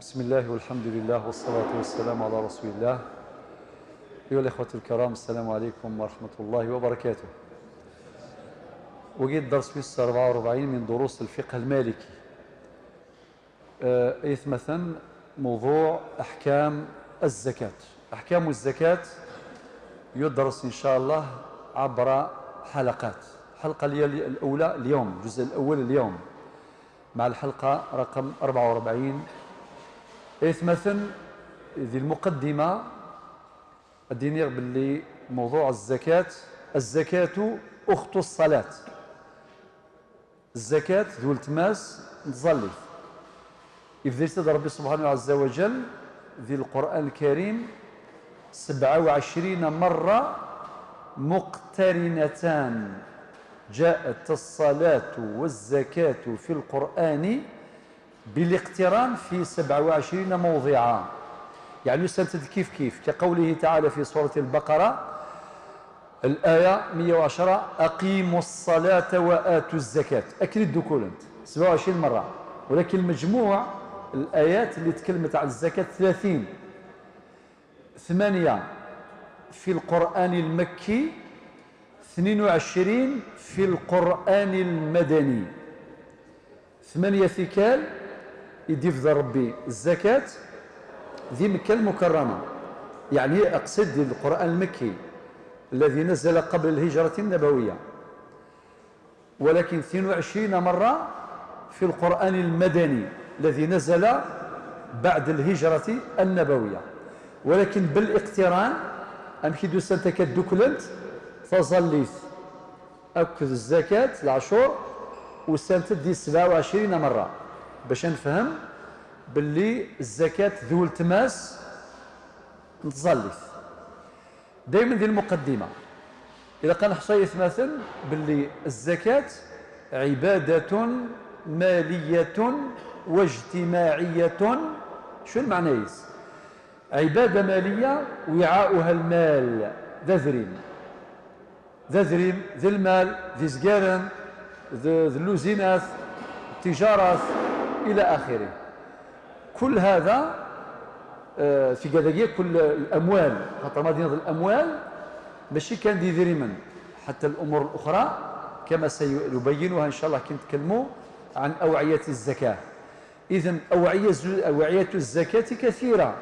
بسم الله والحمد لله والصلاة والسلام على رسول الله. أيها الإخوة الكرام، السلام عليكم ورحمة الله وبركاته. وجيت درس 44 من دروس الفقه المالكي. مثلا موضوع أحكام الزكاة. أحكام الزكاة يدرس إن شاء الله عبر حلقات. الحلقة الأولى اليوم، الجزء الأول اليوم مع الحلقة رقم 44. مثلا ذي المقدمة الدينير باللي موضوع الزكاة، الزكاة أخت الصلاة. الزكاة ذو التماس نتصلي. إذا ربي سبحانه عز وجل ذي القرآن الكريم 27 مرة مقترنتان جاءت الصلاة والزكاة في القرآن بالاقتران في 27 موضعا. يعني سنتد كيف كيف، كقوله تعالى في سورة البقرة الآية 110: أقيموا الصلاة وآتوا الزكاة. أكل الدكولنت 27 مرة، ولكن المجموع الآيات اللي تكلمت عن الزكاة 30. 8 في القرآن المكي، 22 في القرآن المدني. 8 ثكال يديف ربي الزكاة ذي مكة المكرمة، يعني أقصد القرآن المكي الذي نزل قبل الهجرة النبوية، ولكن 22 مرة في القرآن المدني الذي نزل بعد الهجرة النبوية، ولكن بالاقتران أمكي دو سنتك دوكلنت فظليت أكد الزكاة العشور وسنت دي 27 مرة باش نفهم باللي الزكاة ذو التماس نتظليت. دائما دي المقدمة إذا قال حصيث مثلا باللي الزكاة عبادة مالية واجتماعية. شو المعنى يس؟ عبادة مالية وعاؤها المال، ذا ذريم ذا ذريم ذي المال ذي زقارن ذي اللوزينات التجارات إلى آخره. كل هذا في كذا كل الأموال، خاطر مدينة الأموال ماشي كان دي ذريما، حتى الأمور الأخرى كما سنبينها إن شاء الله كي نتكلموا عن أوعية الزكاة. إذن أوعية الزكاة كثيرة،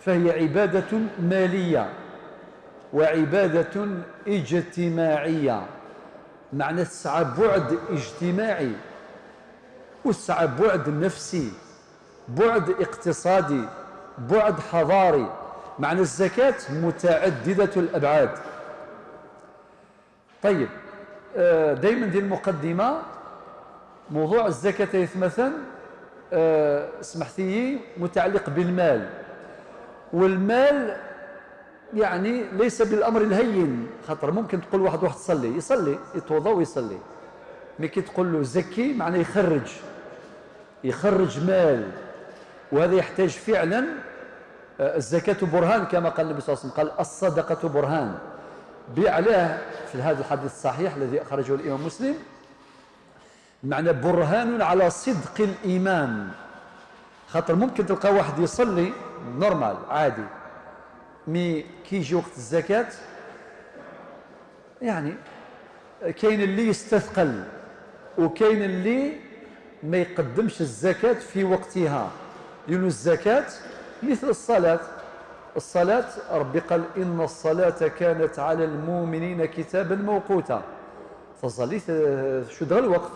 فهي عبادة مالية وعبادة اجتماعية، معنى تسعى بعد اجتماعي وتسعى بعد نفسي، بعد اقتصادي، بعد حضاري. معنى الزكاة متعددة الأبعاد. طيب، دايما دي المقدمة موضوع الزكاة مثلا اسمحتي متعلق بالمال، والمال يعني ليس بالأمر الهين، خاطر ممكن تقول واحد تصلي، يصلي يتوضا ويصلي، مي كي تقول له زكي معناه يخرج مال، وهذا يحتاج فعلا. الزكاة برهان كما قال النبي صلى الله عليه وسلم، قال الصدقة برهان. بعلاه في هذا الحديث الصحيح الذي أخرجه الإمام مسلم، معنى برهان على صدق الإيمان. خاطر ممكن تلقى واحد يصلي normal عادي، mais كي يجي وقت الزكاة يعني كاين اللي يستثقل وكاين اللي ما يقدمش الزكاة في وقتها، لأن الزكاة مثل الصلاة. الصلاة ربي قال إن الصلاة كانت على المؤمنين كتابا موقوتا، فصليت شو دغ الوقت،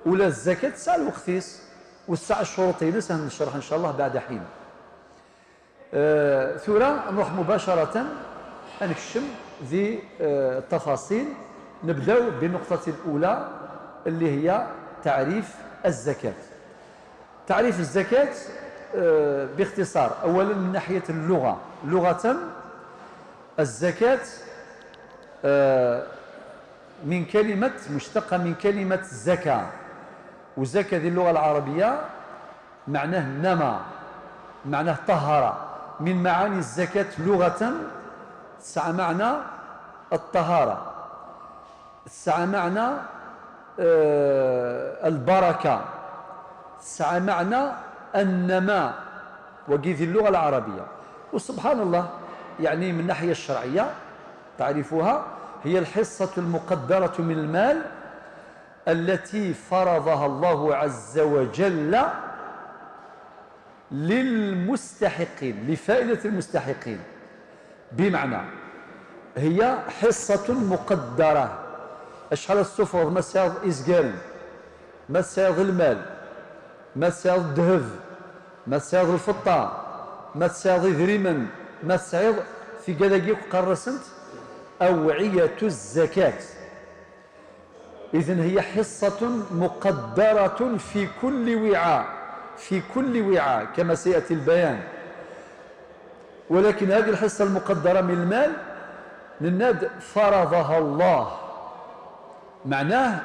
ولا الزكاة تسعى الوقتيس والساعة الشروطين سنشرح إن شاء الله بعد حين. ثورة نروح مباشرة نكشم ذي التفاصيل. نبدأ بالنقطة الأولى اللي هي تعريف الزكاة. تعريف الزكاة باختصار، أولا من ناحية اللغة، لغة الزكاة من كلمة مشتقة من كلمة زكاة، وزكاة ذي اللغة العربية معناه نما، معناه طهارة. من معاني الزكاة لغة تسعى معنى الطهارة، تسعى معنى البركة، تسعى معنى النماء وقيذ اللغة العربية. وسبحان الله، يعني من الناحية الشرعية تعرفها هي الحصة المقدرة من المال التي فرضها الله عز وجل للمستحقين، لفائدة المستحقين. بمعنى هي حصة مقدرة. أشحال السفر ما سياض إزقال، ما سياض المال، ما سياض الذهب، ما سياض الفضة، ما سياض ذريما، ما سياض في قلاقيق قرسنت أوعية الزكاة. إذن هي حصة مقدرة في كل وعاء، في كل وعاء كما سيأتي البيان. ولكن هذه الحصة المقدرة من المال للناد فرضها الله، معناه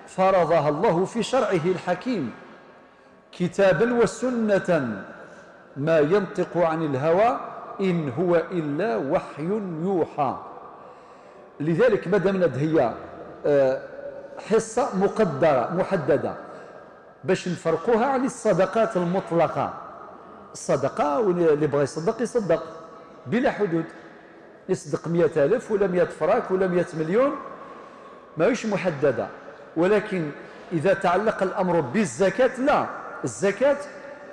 فرضها الله في شرعه الحكيم كتابا وسنة، ما ينطق عن الهوى إن هو إلا وحي يوحى. لذلك ما دامنا هي حصة مقدرة محددة باش نفرقوها عن الصدقات المطلقة. الصدقة واللي بغى يصدق يصدق بلا حدود، يصدق 100,000 ولا 100 فراك ولا 100 مليون، ماهيش محددة. ولكن إذا تعلق الأمر بالزكاة لا، الزكاة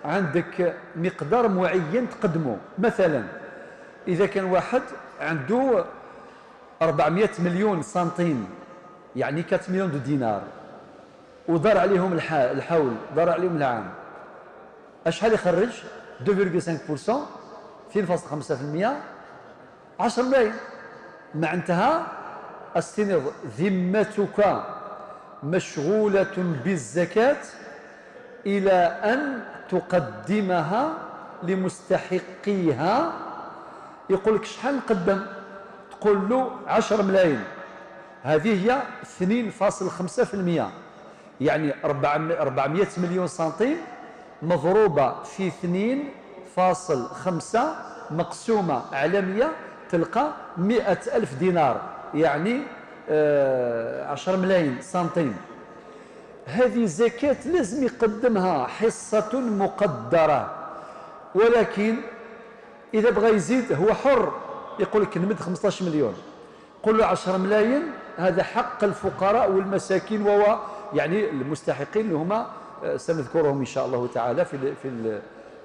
عندك مقدار معين تقدمه. مثلا إذا كان واحد عنده 400 مليون سنتيم، يعني 4 مليون دينار، ودار عليهم الحول، دار عليهم العام، اشحال يخرج؟ 2.5%، 2.5%، 10 ملايين. معناتها استنض ذمتك مشغولة بالزكاة إلى أن تقدمها لمستحقيها. يقول لك شحال نقدم؟ تقول له 10 ملايين، هذه هي 2.5%، يعني 400 مليون سنتيم مضروبة في 2.5 مقسومة على 100 تلقى 100,000 دينار، يعني 10 ملايين سنتيم. هذه زكاة لازم يقدمها، حصة مقدرة. ولكن إذا بغى يزيد هو حر، يقول لك نمد 15 مليون، قل له 10 ملايين هذا حق الفقراء والمساكين، وهو يعني المستحقين اللي هما سنذكرهم إن شاء الله تعالى في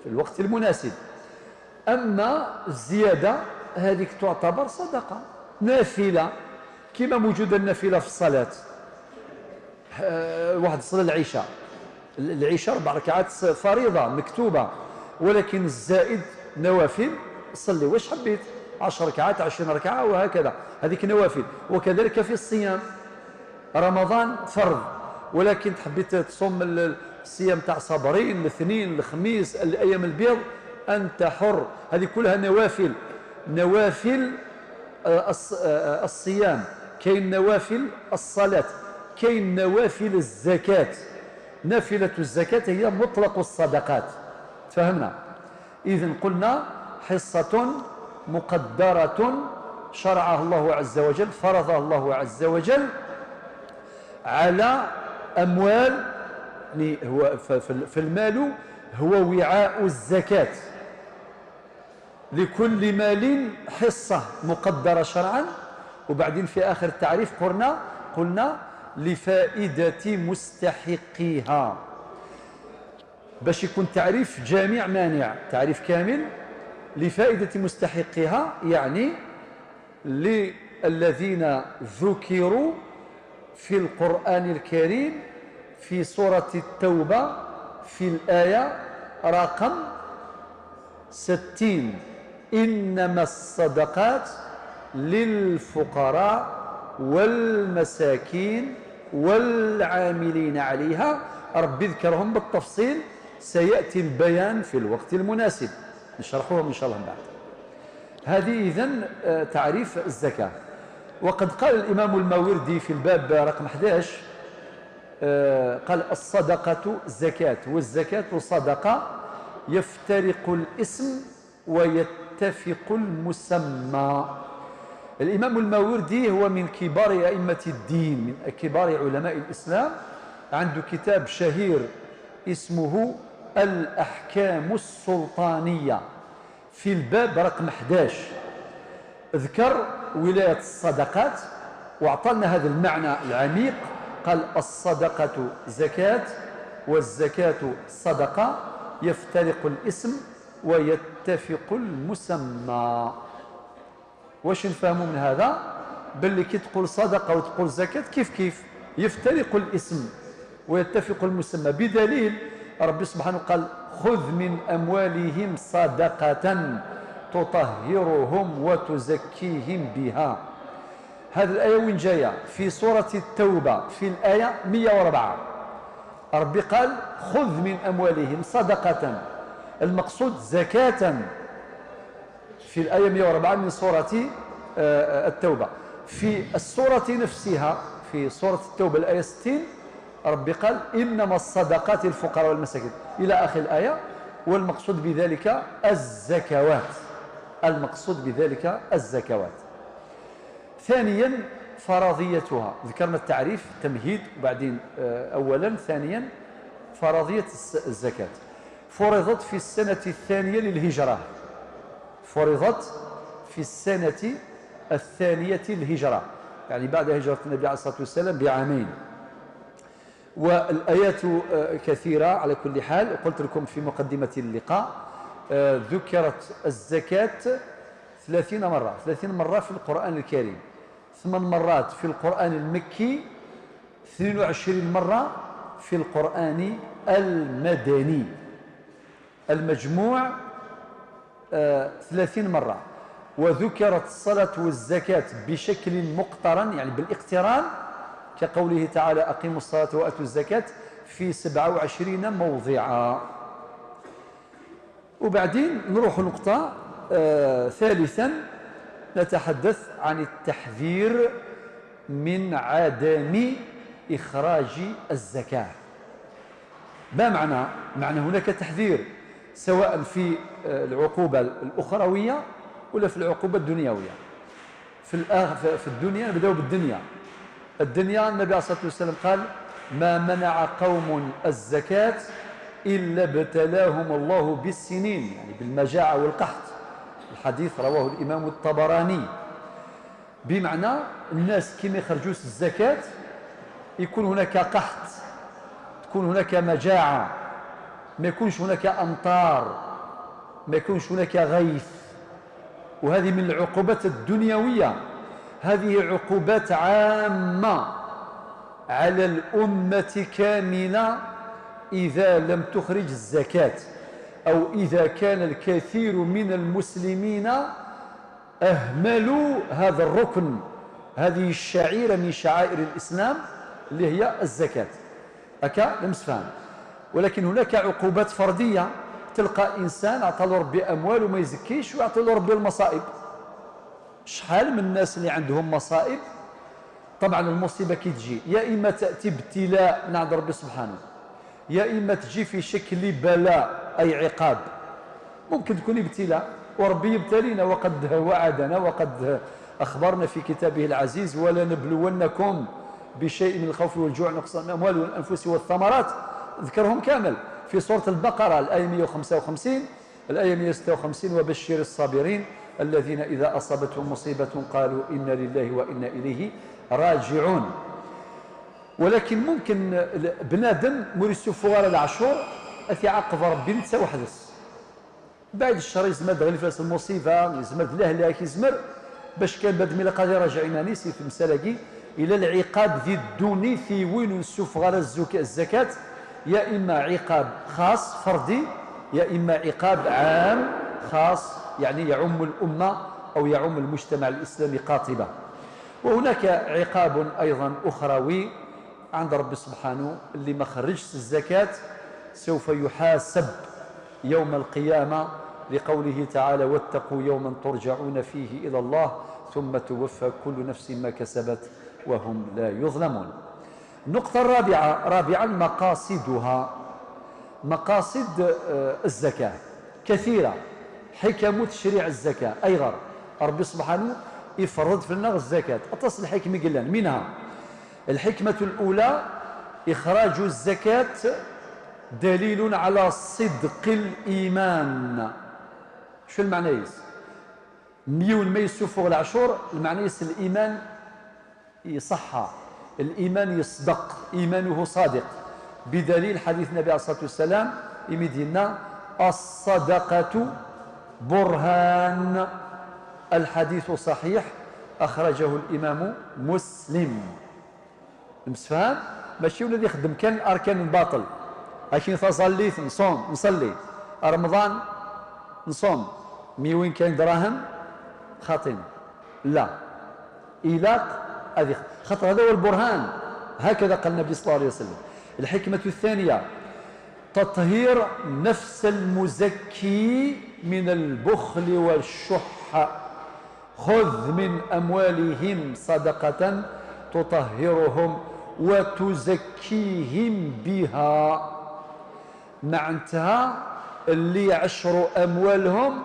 الوقت المناسب. أما الزيادة هذيك تعتبر صدقة نافلة، كما موجودة النافلة في الصلاة. واحد صلى العشاء، العشاء 4 ركعات فريضة مكتوبة، ولكن الزائد نوافل، صلي واش حبيت، 10 ركعات 20 ركعة وهكذا، هذيك نوافل. وكذلك في الصيام، رمضان فرض، ولكن تحبيت تصوم الصيام تاع صبرين، الاثنين، الخميس، الايام البيض، انت حر، هذه كلها نوافل. نوافل الصيام، كاين نوافل الصلاة، كاين نوافل الزكاة. نافلة الزكاة هي مطلق الصدقات، تفهمنا؟ إذن قلنا حصة مقدرة شرعها الله عز وجل، فرضها الله عز وجل على أموال، يعني هو في المال هو وعاء الزكاة، لكل مال حصة مقدرة شرعا. وبعدين في آخر التعريف قلنا لفائدة مستحقيها، باش يكون تعريف جامع مانع، تعريف كامل. لفائدة مستحقيها يعني للذين ذكروا في القرآن الكريم في سورة التوبة في الآية رقم 60: إنما الصدقات للفقراء والمساكين والعاملين عليها. ربي ذكرهم بالتفصيل، سيأتي البيان في الوقت المناسب، نشرحوهم إن شاء الله بعد. هذه إذن تعريف الزكاة. وقد قال الإمام الماوردي في الباب رقم 11، قال: الصدقة زكاة، والزكاة صدقة، يفترق الاسم ويتفق المسمى. الإمام الماوردي هو من كبار أئمة الدين، من كبار علماء الإسلام، عنده كتاب شهير اسمه الأحكام السلطانية في الباب رقم 11 ذكر ولاية الصدقات وأعطانا هذا المعنى العميق، قال الصدقة زكاة والزكاة صدقة، يفترق الاسم ويتفق المسمى. واش نفهموا من هذا؟ باللي كي تقول صدقة وتقول زكاة كيف كيف، يفترق الاسم ويتفق المسمى، بدليل ربي سبحانه قال خذ من أموالهم صدقة تطهرهم وتزكيهم بها. هذه الآية وين جاية؟ في سورة التوبة في الآية 104. ربي قال خذ من أموالهم صدقة، المقصود زكاة، في الآية 104 من سورة التوبة. في السورة نفسها في سورة التوبة الآية 60 ربي قال إنما الصدقات للفقراء والمساكين إلى آخر الآية، والمقصود بذلك الزكوات، المقصود بذلك الزكوات. ثانيا فرضيتها، ذكرنا التعريف تمهيد وبعدين أولا. ثانيا فرضية الزكاة، فرضت في السنة الثانية للهجرة، فرضت في السنة الثانية للهجرة، يعني بعد هجرة النبي عليه الصلاة والسلام بعامين. والآيات كثيرة على كل حال، قلت لكم في مقدمة اللقاء ذكرت الزكاة 30 مرة، 30 مرة في القرآن الكريم، 8 مرات في القرآن المكي، 22 مرة في القرآن المدني، المجموع 30 مرة. وذكرت الصلاة والزكاة بشكل مقترن، يعني بالاقتران، كقوله تعالى أقيموا الصلاة وأتوا الزكاة في 27 موضعا. وبعدين نروح نقطة ثالثا، نتحدث عن التحذير من عدم إخراج الزكاة. ما معنى؟ معنى هناك تحذير سواء في العقوبة الأخروية ولا في العقوبة الدنيوية. في الدنيا نبدأ بالدنيا. الدنيا النبي عليه الصلاة والسلام قال ما منع قوم الزكاة إلا ابتلاهم الله بالسنين، يعني بالمجاعة والقحط. الحديث رواه الإمام الطبراني. بمعنى الناس كي ما يخرجوش الزكاة يكون هناك قحط، تكون هناك مجاعة، ما يكونش هناك أمطار، ما يكونش هناك غيث. وهذه من العقوبات الدنيوية، هذه عقوبات عامة على الأمة كاملة إذا لم تخرج الزكاة، أو إذا كان الكثير من المسلمين أهملوا هذا الركن، هذه الشعيرة من شعائر الإسلام اللي هي الزكاة. أكا لمسفان. ولكن هناك عقوبات فردية، تلقى إنسان أعطى له ربي أموال وما يزكيش ويعطي له ربي المصائب. شحال من الناس اللي عندهم مصائب، طبعا المصيبة كي تجي يا إما تأتي ابتلاء من عند ربي سبحانه، يا إما تجي في شكل بلاء أي عقاب. ممكن تكون ابتلاء وربي يبتلينا، وقد وعدنا وقد أخبرنا في كتابه العزيز ولنبلونكم بشيء من الخوف والجوع نقص الأموال والأنفس والثمرات، ذكرهم كامل في سورة البقرة الآية 155 الآية 156 وبشر الصابرين الذين إذا أصابتهم مصيبة قالوا إنا لله وإنا إليه راجعون. ولكن ممكن بنادم موريسو فغار العشور أثي عقب ربي نتسا وحدس بعد الشهر يزمر دغلي فاس المصيبة، يزمر الهلاك، يزمر باش كان باد ملا قادر راجع إيمانيسي في مسالكي إلى العقاب ذي الدوني في وين نسوف غار الزكاة، يا إما عقاب خاص فردي يا إما عقاب عام خاص، يعني يعم الأمة أو يعم المجتمع الإسلامي قاطبة. وهناك عقاب أيضا أخروي عند رب سبحانه، اللي ما خرجش الزكاة سوف يحاسب يوم القيامة، لقوله تعالى واتقوا يوما ترجعون فيه إلى الله ثم توفى كل نفس ما كسبت وهم لا يظلمون. النقطة الرابعة، رابعا مقاصدها، مقاصد الزكاة كثيرة، حكم تشريع الزكاة أيضا ربي سبحانه يفرض في النغ الزكاة، أتصل الحكمة قلنا منها الحكمة الأولى إخراج الزكاة دليل على صدق الإيمان. شو المعنى يس؟ ميون ما يسوفوا العشور، المعنى يس الإيمان يصحى، الإيمان يصدق، إيمانه صادق، بدليل حديث النبي عليه الصلاة والسلام يمدينا الصدقة برهان. الحديث صحيح، أخرجه الإمام مسلم. المسفهم ماشي ولا يخدم كان الأركان الباطل، لكن تصليت نصوم، نصلي رمضان نصوم، مي وين كاين دراهم خاطين، لا إلاق هذه خاطر هذا هو البرهان، هكذا قال النبي صلى الله عليه وسلم. الحكمة الثانية تطهير نفس المزكي من البخل والشح. خذ من أموالهم صدقة تطهرهم وتزكيهم بها. معناتها اللي يعشروا أموالهم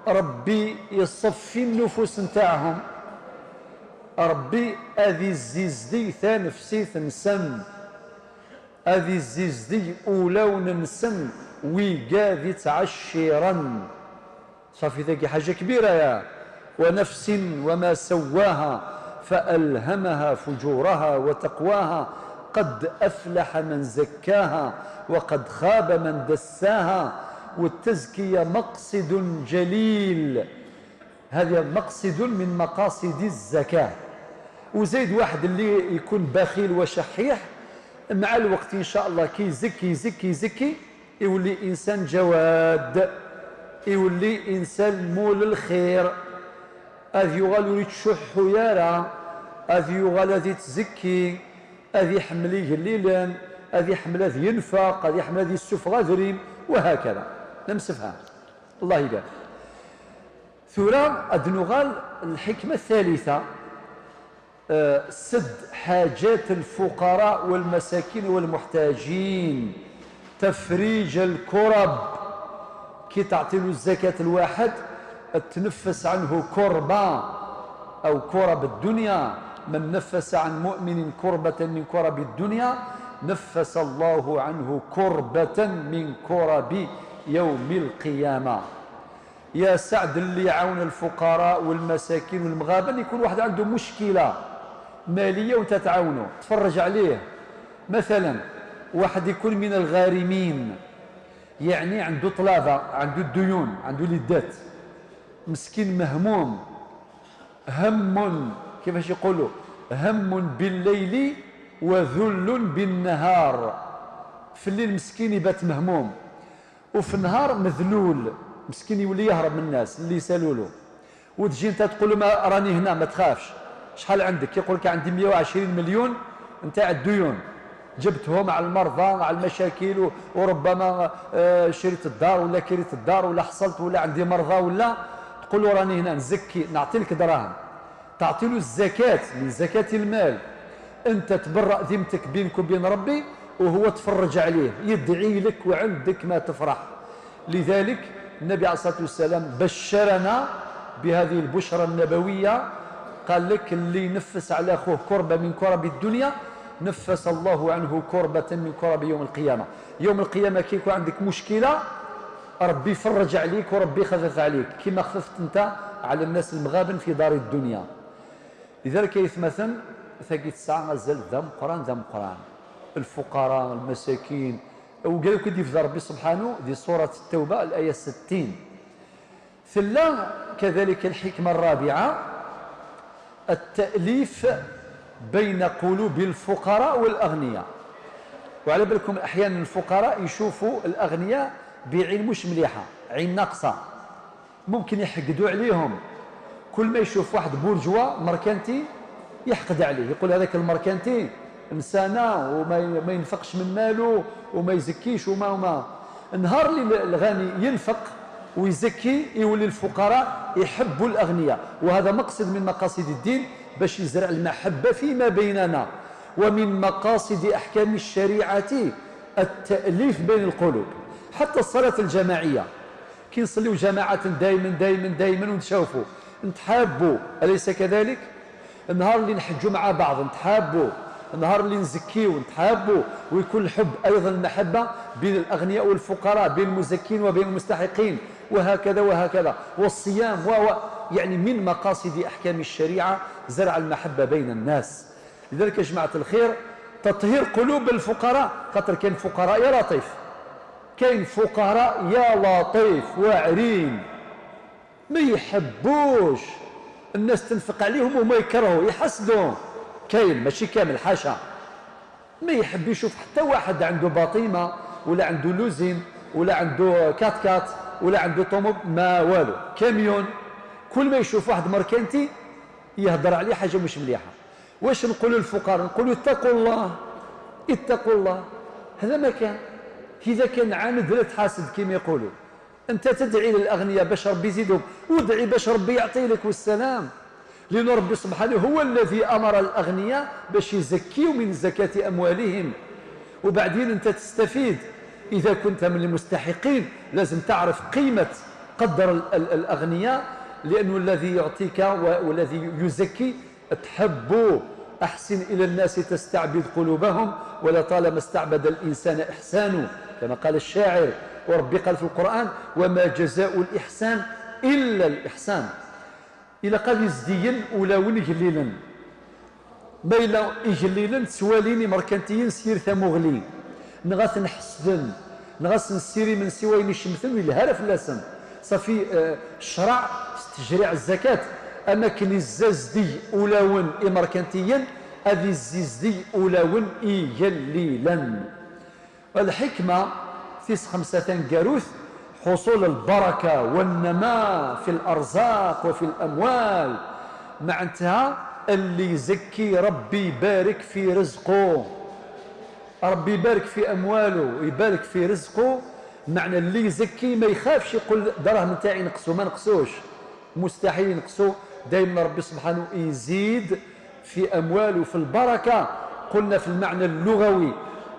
ربي يصفي النفوس نتاعهم، ربي أذي الزيزدي ثانفسي تنسم، أذي الزيزدي أولون نسم ويقاذي تعشيرا. صافي ذاك حاجة كبيرة يا. ونفس وما سواها فألهمها فجورها وتقواها قد أفلح من زكاها وقد خاب من دساها. والتزكية مقصد جليل، هذا مقصد من مقاصد الزكاة. وزيد واحد اللي يكون بخيل وشحيح مع الوقت إن شاء الله كي يزكي يزكي يزكي يولي إنسان جواد، يولي إنسان مول الخير، أذ يغال يريد شح يارا، أذ يغال أذ يتزكي، أذ يحمل الليلان، أذ يحمل أذ ينفق، أذ يحمل أذ يسف غادرين، وهكذا. نمسفها الله يبارك. ثورة أدنغال الحكمة الثالثة سد حاجات الفقراء والمساكين والمحتاجين، تفريج الكرب. كي تعطي له الزكاة الواحد تنفس عنه كربة أو كرب الدنيا. من نفس عن مؤمن كربة من كرب الدنيا نفس الله عنه كربة من كرب يوم القيامة. يا سعد اللي يعاون الفقراء والمساكين والمغابن، يكون واحد عنده مشكلة مالية وانت تعاونه تفرج عليه. مثلا واحد يكون من الغارمين، يعني عنده طلابة، عنده الديون، عنده لدات، مسكين مهموم، هم كيفاش يقولوا، هم بالليل وذل بالنهار. في الليل مسكين يبات مهموم، وفي النهار مذلول مسكين، يولي يهرب من الناس اللي يسالوا له. وتجي انت تقول له ما راني هنا ما تخافش، شحال عندك؟ يقول لك عندي 120 مليون نتاع الديون، جبتهم على المرضى على المشاكل، وربما شريت الدار ولا كريت الدار ولا حصلت ولا عندي مرضى ولا. تقول له راني هنا نزكي، نعطي لك دراهم، تعطي له الزكاة من زكاة المال، انت تبرأ ذمتك بينك وبين ربي وهو تفرج عليه، يدعي لك وعندك ما تفرح. لذلك النبي عليه الصلاة والسلام بشرنا بهذه البشرى النبوية، قال لك اللي ينفس على أخوه كربة من كرب الدنيا نفس الله عنه كربة من كرب يوم القيامة. يوم القيامة كي يكون عندك مشكلة ربي يفرج عليك وربي يخفف عليك كما خففت أنت على الناس المغابن في دار الدنيا. لذلك يثمثن ثقيت الساعة غزال ذم قران ذم قران الفقراء المساكين. وقال لك في ربي سبحانه دي سورة التوبة الآية 60. ثم كذلك الحكمة الرابعة التأليف بين قلوب الفقراء والأغنياء. وعلى بالكم أحيانا الفقراء يشوفوا الأغنياء بعين مش مليحة، عين ناقصة، ممكن يحقدوا عليهم. كل ما يشوف واحد bourgeois mercantile يحقد عليه، يقول هذاك ال mercantile انسانه وما ينفقش من ماله وما يزكيش وما النهار اللي الغني ينفق ويزكي يولي الفقراء يحبوا الاغنياء. وهذا مقصد من مقاصد الدين باش يزرع المحبه فيما بيننا. ومن مقاصد احكام الشريعه التاليف بين القلوب. حتى الصلاه الجماعيه كي نصليو جماعه دائما دائما دائما ونتشافوا نتحابوا، اليس كذلك؟ النهار اللي نحجوا مع بعض نتحابوا، نهار اللي نزكيو نتحابوا ويكون الحب ايضا، المحبة بين الاغنياء والفقراء، بين المزكين وبين المستحقين، وهكذا وهكذا. والصيام و يعني من مقاصد احكام الشريعة زرع المحبة بين الناس. لذلك يا جماعة الخير، تطهير قلوب الفقراء، خاطر كاين فقراء يا لطيف، كاين فقراء يا لطيف واعرين، ما يحبوش الناس تنفق عليهم وما يكرهوا، يحسدوا. كاين، ماشي كامل حاشا، ما يحب يشوف حتى واحد عنده باطيمه ولا عنده l'usine ولا عنده quatre-quatre ولا عنده طوموبيل، ما والو، كاميون. كل ما يشوف واحد mercantile يهضر عليه حاجة مش مليحة. واش نقولوا للفقراء؟ نقولوا اتقوا الله، اتقوا الله. هذا ما كان. اذا كان عاند لا تحاسد كما يقولوا. انت تدعي للاغنياء باش ربي يزيدهم، وادعي باش ربي يعطي لك والسلام، لأن ربي سبحانه هو الذي أمر الأغنياء باش يزكيوا من زكاة أموالهم. وبعدين أنت تستفيد إذا كنت من المستحقين. لازم تعرف قيمة قدر الأغنياء، لأنه الذي يعطيك والذي يزكي تحبه. أحسن إلى الناس تستعبد قلوبهم، ولطالما استعبد الإنسان إحسانه، كما قال الشاعر. وربي قال في القرآن: وما جزاء الإحسان إلا الإحسان. إلا قال يزدين ولا ون ما إلا إجليلن سواليني مركنتيين سير ثمغلي نغاث نحسدن نغاس نسيري من سوى شمثن ولا فلاسن. صافي الشرع تجريع الزكاة أما كن الزازدي أولاون إمركنتيا أذي الزيزدي أولاون إيجليلا. الحكمة تيس خمسة قاروث حصول البركة والنماء في الأرزاق وفي الأموال. معناتها اللي يزكي ربي يبارك في رزقه، ربي يبارك في أمواله ويبارك في رزقه. معنى اللي يزكي ما يخافش يقول دراهم نتاعي نقصوا، ما نقصوش، مستحيل ينقصوا. دائما ربي سبحانه يزيد في أمواله في البركة. قلنا في المعنى اللغوي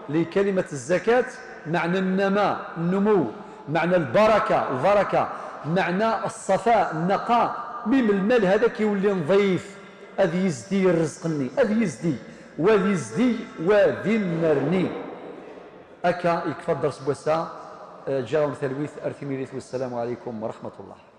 لكلمة الزكاة معنى النماء، النمو، معنى البركة، البركة، معنى الصفاء، النقاء. ميم المال هذا كيولي نظيف، أذ يزدي يرزقني، أذ يزدي وذي يزدي وذي النرني. أكا يكفى الدرس بوسا جاء ثلويث أرثميريث، والسلام عليكم ورحمة الله.